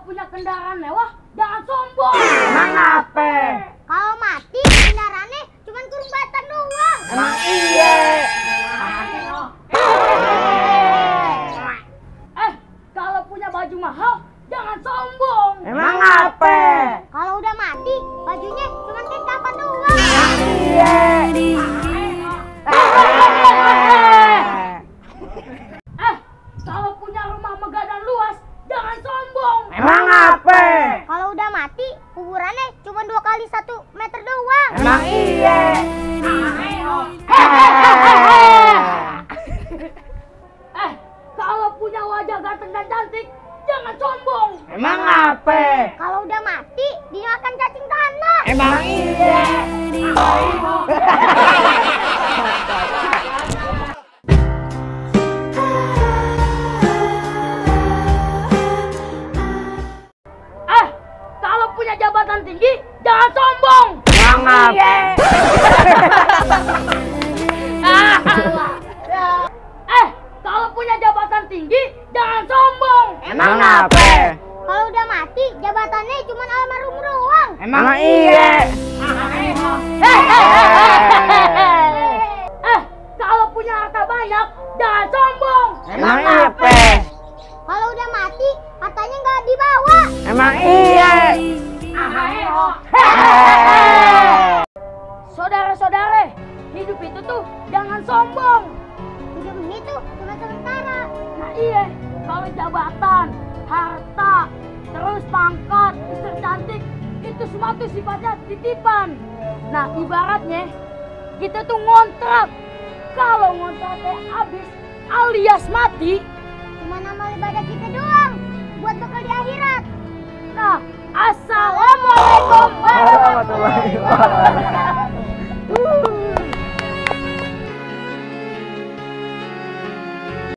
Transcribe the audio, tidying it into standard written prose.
punya kendaraan mewah, jangan sombong. Emang apa? Kalau mati kendaraannya cuma kurung batang doang. Emang iya. Kalau punya baju mahal, jangan sombong. Emang apa? Kalau udah mati bajunya cuma kain kapan doang. Iya. Kalau punya rumah megah dan luas, jangan sombong. Emang apa? Kalau udah mati kuburannya cuma 2 kali 1 meter doang. Emang iya. Kalau punya wajah ganteng dan cantik, jangan sombong. Emang apa? Kalau udah mati dimakan cacing tanah. Emang iya. Kalau punya jabatan tinggi, jangan sombong. Emang apa? Kalau punya jabatan tinggi, jangan sombong. Emang apa? Kalau udah mati jabatannya cuma almarhum doang. Emang iya. Kalau punya harta banyak, jangan sombong. Emang apa? Kalau udah mati hartanya nggak dibawa. Emang iya. Saudara-saudara, hidup itu tuh jangan sombong. Hidup ini tuh cuma sementara. Nah iya, kalau jabatan, harta, terus pangkat, istri cantik, itu semua tuh sifatnya titipan. Nah ibaratnya, kita tuh ngontrak. Kalau ngontraknya habis alias mati, Cuma nama ibadah kita doang buat bekal di akhirat. nah assalamualaikum warahmatullahi Warahmatullahi wabarakatuh.